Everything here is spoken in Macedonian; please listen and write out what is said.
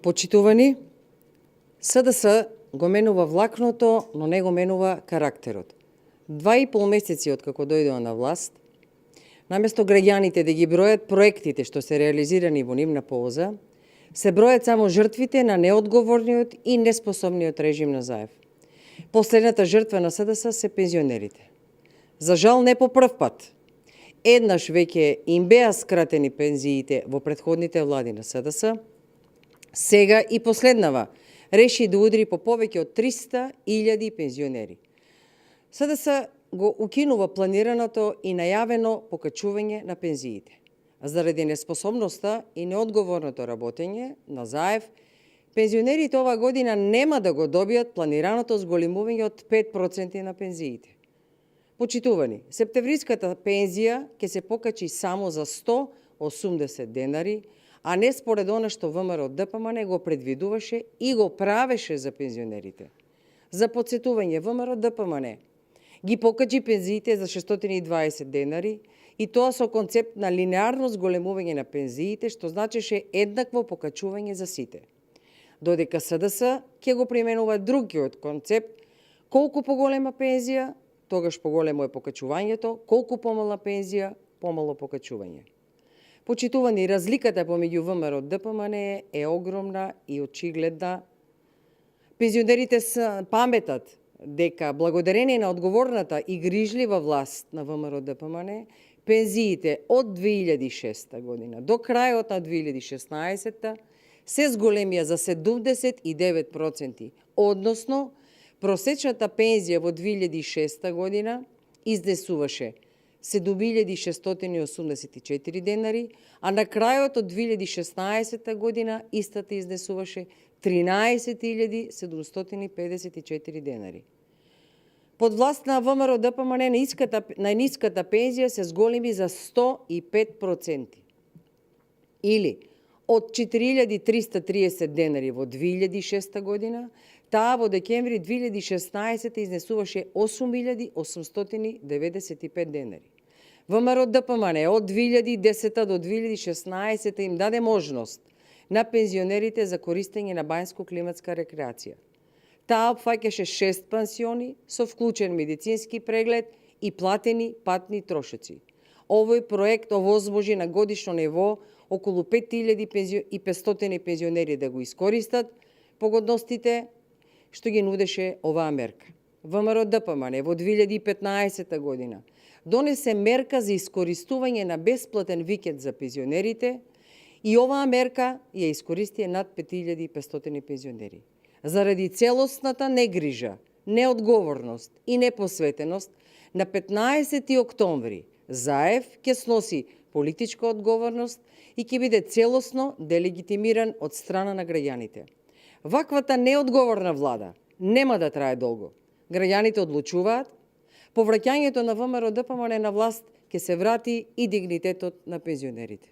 Почитувани, СДС го менува влакното, но не го менува карактерот. 2,5 месеци од како дојдоа на власт, наместо граѓаните да ги бројат проектите што се реализирани во нивна полза, се бројат само жртвите на неодговорниот и неспособниот режим на Заев. Последната жртва на СДС се пензионерите. За жал не по прв пат. Еднаш веќе им беа скратени пензиите во претходните влади на СДС, сега и последнава реши да удри по повеќе од 300.000 пензионери. СДС го укинува планираното и најавено покачување на пензиите. Заради неспособноста и неодговорното работење на Заев, пензионерите оваа година нема да го добијат планираното зголемување од 5% на пензиите. Почитувани, септемвриската пензија ќе се покачи само за 180 денари, а не според она што ВМРО ДПМН го предвидуваше и го правеше за пензионерите. За подсетување, ВМРО ДПМН ги покачи пензиите за 620 денари и тоа со концепт на линеарно зголемување на пензиите, што значеше еднакво покачување за сите. Додека СДС ќе го применува другиот концепт, колку поголема пензија, тогаш поголемо е покачувањето, колку помала пензија, помало покачување. Почитувани, разликата помеѓу ВМРО ДПМН е огромна и очигледна. Пензионерите паметат дека благодарение на одговорната и грижлива власт на ВМРО ДПМН, пензиите од 2006 година до крајот на 2016 се зголемија за 79%, односно просечната пензија во 2006 година изнесуваше 7.684 денари, а на крајот од 2016 година истата изнесуваше 13.754 денари. Под власт на ВМРО ДПМН најниската пензија се зголеми за 105%. Или од 4.330 денари во 2006 година, таа во декември 2016 изнесуваше 8.895 денари. ВМРО ДПМН од 2010 до 2016 им даде можност на пензионерите за користење на бањско-климатска рекреација. Таа опфаќаше 6 пансиони со вклучен медицински преглед и платени патни трошоци. Овој проект овозможи на годишно ниво околу 5.500 пензионери да го искористат погодностите што ги нудеше оваа мерка. ВМРО ДПМН во 2015 година донесе мерка за искористување на бесплатен викенд за пензионерите и оваа мерка ја искористија над 5.500 пензионери. Заради целосната негрижа, неодговорност и непосветеност, на 15 октомври Заев ќе сноси политичка одговорност и ќе биде целосно делегитимиран од страна на граѓаните. Ваквата неодговорна влада нема да трае долго. Граѓаните одлучуваат, повраќањето на ВМРО ДПМН на власт ќе се врати и дигнитетот на пензионерите.